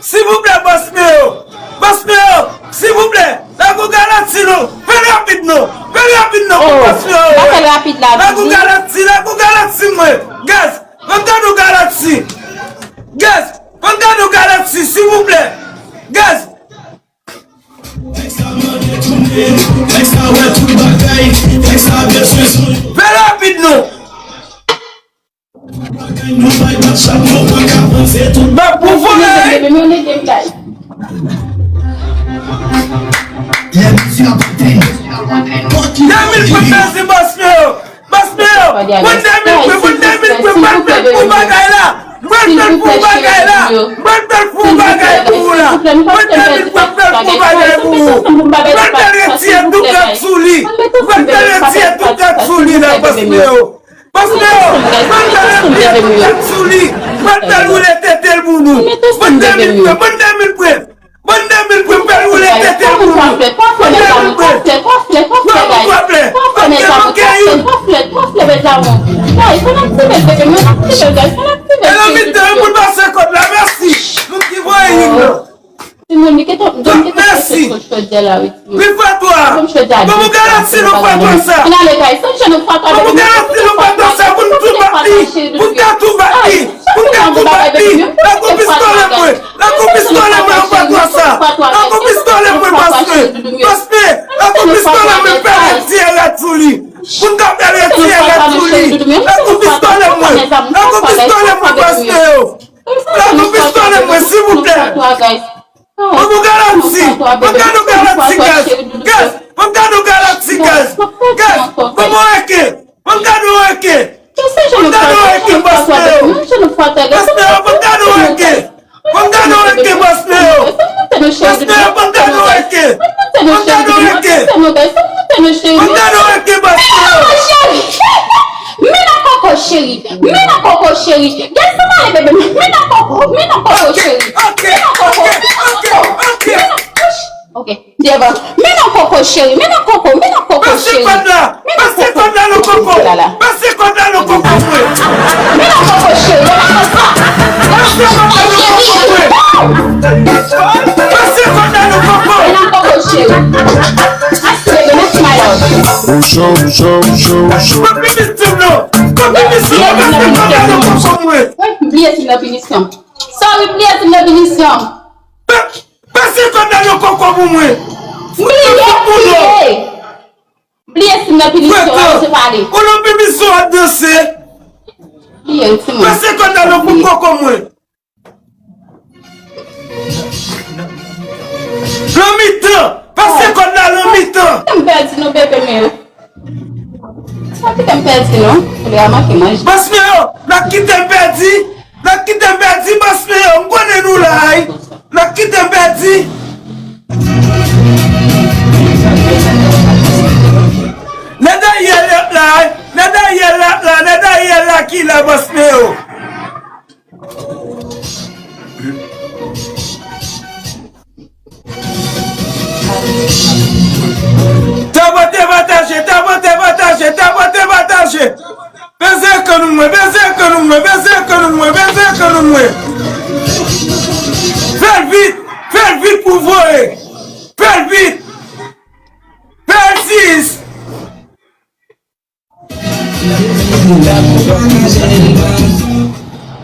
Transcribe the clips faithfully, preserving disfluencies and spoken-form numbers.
Silvouplè, bòs mwen yo. Bòs mwen yo, silvouplè. Lage yon garanti non. Fè l rapid non. Fè l rapid non pou bòs mwen yo. Pa fè l rapid la, Lage yon garanti, lage yon garanti mwen. Guys, ban m gade yon garanti. Guys, ban m gade yon garanti, silvouplè. Guys. Fè l rapid non. Mwen pou vòlè. Demil pou pèse bòs mwen yo. Bòs mwen yo. Mwen demil pou, mwen demil pou, mwen fè pou bagay la. Mwen fè pou bagay la. Mwen fè pou bagay pou ou la. Mwen demil pou, mwen fè pou bagay pou ou. Mwen fè retire tou gad sou li. Mwen fè retire tou gad sou li la, bòs mwen yo. Bòs mwen yo, mwen fè retire tou gad sou li. Mwen fè woule tete l pou nou. Mwen demil pou, mwen demil pou. Bann demil pou pèl woule tete pou nou. Bann demil pou. Bann demil pou. Ok, ok. E nan mitan, moun pase kòd la, mèsi. Moun ki voye him nan. Tout mèsi. Wi, fè twa. Ban m yon garanti nou fè twa sa. Ban m yon garanti nou fè twa sa, pou n tou bat li. Pou n ka tou bat li. Pou n ka tou bat li. Lage yon pistolè mwen. Lage yon pistolè mwen, ou pa twa sa. Lage yon pistolè mwen, bòs mwen. Bòs mwen, lage yon pistolè mwen, fè retire rad sou li. Pou n ka fè retire rad sou li. Lage yon pistolè mwen. Lage yon pistolè mwen, bòs mwen yo. Lage yon pistolè mwen, silvouplè. Ban m yon garanti. Ban m gade yon garanti, guys. Guys, ban m gade yon garanti, guys. Guys, ban m yon reke. Ban m gade yon reke. Ban m gade yon reke, bòs mwen yo. Bòs mwen yo, ban m gade yon reke. Ban m gade yon reke, bòs mwen yo. Bòs mwen yo, ban m gade yon reke. Ban m gade yon reke. Ban m gade yon reke, bòs mwen yo. Men nan koko cheri. Men nan koko cheri. Guys, sa pale bebe. Men nan koko. Men nan koko cheri. Men nan koko. Men nan koko. Ok. Devan. Men nan koko cheri, men nan koko, men nan koko cheri. Pase kòd la, pase kòd la nan koko. Pase kòd la nan koko mwen. Men nan koko cheri, men nan koko. Pase kòd la nan koko mwen. Pase kòd la nan koko. Men nan koko cheri. Mèsi, bebe, mèsi, my love. Kopi misyon non. Kopi misyon non, pase kòd la nan koko mwen. Wi, bliye si nan pinisyon. Sorry, bliye si nan pinisyon. Pase kòd la nan koko pou mwen. Bliye, bliye. Bliye si nan pinisyon, se pale. Ou nan pinisyon ap danse. Bliye, ti mwen. Pase kòd la nan koko mwen. Nan mitan. Pase kòd la nan mitan. M pèdi non, bebe, men. Sa kite m pèdi non. Fodra manke manje. Bòs mwen yo, n ap kite m pèdi. N ap kite m pèdi, bòs mwen yo. M konnen nou la, ay. N ap kite m pèdi. Nèg dèyè la, ay. Nèg dèyè la, la. Nèg dèyè la ki la, bòs mwen yo. Tapote, pataje, tapote, pataje, tapote, pataje. Peze ekran nou mwen, peze ekran nou mwen, peze ekran nou mwen, peze ekran nou mwen. Fè l vit, fè l vit pou voye. Fè l vit. Fè l sis.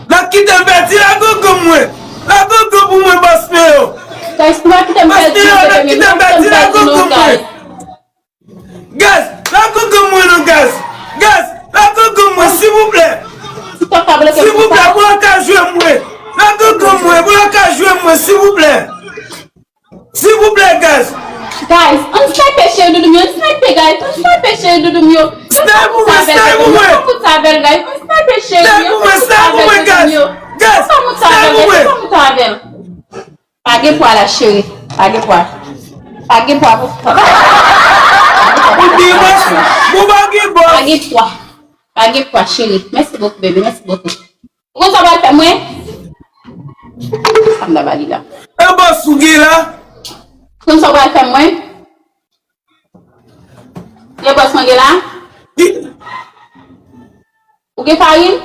N ap kite m pèdi, la gongon mwen. La gongon pou mwen, bòs mwen yo. Guys, n ap kite m pèdi, bebe, n ap kite m pèdi, la gongon mwen. Guys, la gongon mwen non, guys. Guys, la gongon mwen, silvouplè. Silvouplè, pou yo ka jwe mwen. La gongon mwen, pou yo ka jwe mwen, silvouplè. Silvouplè, guys. Guys, ann snipe cheri doudou m yo, ann snipe, guys, ann snipe cheri doudou m yo. Snipe pou mwen, snipe pou mwen. Yo pa fout avè l, guys, ann snipe cheri yo, yo pa fout avè l, doudou m yo. Guys, snipe pou mwen. Yo pa fout avè l, guys, yo pa fout avè l. Pa gen pwa la, cheri, pa gen pwa. Pa gen pwa pou. Ou di mwen, ou pa gen bòs. Pa gen pwa. Pa gen pwa, cheri. Mèsi bokou, bebe, mèsi bokou. Ou konn sa w pral fè mwen? Sa m ta ba li la. E bòs ou gen la? Ou konn sa w pral fè mwen? E bòs mwen gen la? Ou gen farin?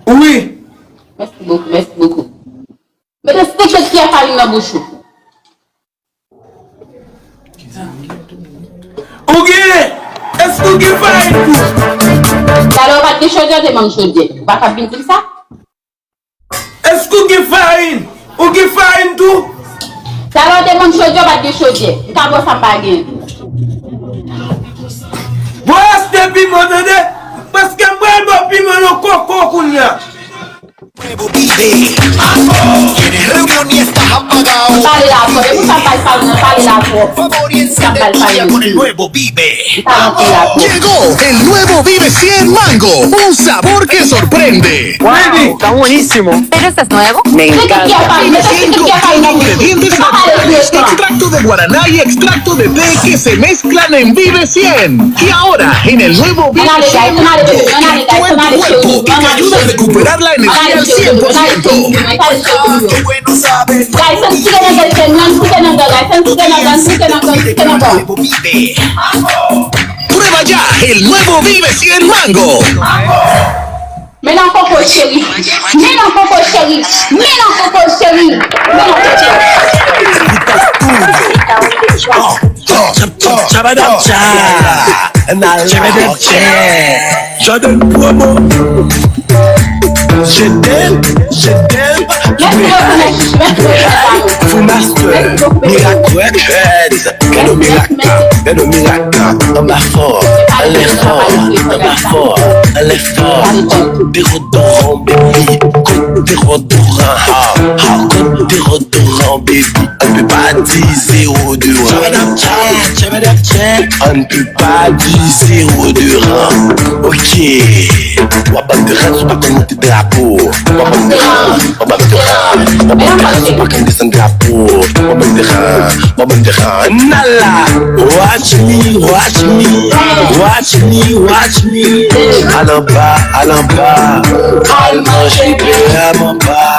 Wi. Mèsi bokou, mèsi bokou. Kè farin nan bouch ou. Ou gen? Èske ou gen farin tou? Talè w pa t gen chodyè, w te manm chodyè. Ou pa ka vin di m sa? Èske ou gen farin? Ou gen farin tou? Talè w te manm chodyè, w pa t gen chodyè. M ka bò sa m pa gen. Bon, achte piman, tande? Paske m pral ba w piman nan koko kounye a. Nuevo Vive. Tiene reunión y estás apagado. Pale la twòp. E pou sa m pale, pale, pale la twòp. Favor y enciende el día con el nuevo Vive. Llegó el nuevo Vive cien Mango, un sabor que sorprende. Wow, está buenísimo. Pero esto es nuevo. Me encanta. Vive cien contiene ingredientes naturales, extracto de guaraná y extracto de té que se mezclan en Vive cien. Y ahora, en el nuevo Vive cien Mango, que actúa en tu cuerpo y te ayuda a recuperar la energía al cien por ciento. Guys, san sike nan gèl, sike nan gèl, guys, san sike nan gèl, sike nan gèl, sike nan gèl. Prueba ya el nuevo Vive cien Mango. Men nan koko cheri, men nan koko cheri, men nan koko cheri, men nan koko cheri. Jordan Promo. Je t'aime, je t'aime. Full Master, Miracle Records. Gade mirak la, gade mirak la. Anba fò, anlè fò, anba fò, anlè fò. Deodoran, baby, kot deodoran, ha, ha, kot deodoran, baby. On ne peut pas dire zéro de rien. On ne peut pas dire zéro de rien. Ok. W ap ban m de rans, ou pa konn monte drapo. W ap ban m de rans, w ap ban m de rans, w ap ban m de rans, ou pa konn desann drapo. W ap ban m de rans, w ap ban m de rans. Nala, watch me, watch me, watch me, watch me. Al anba, al anba. Al manje bè m anba.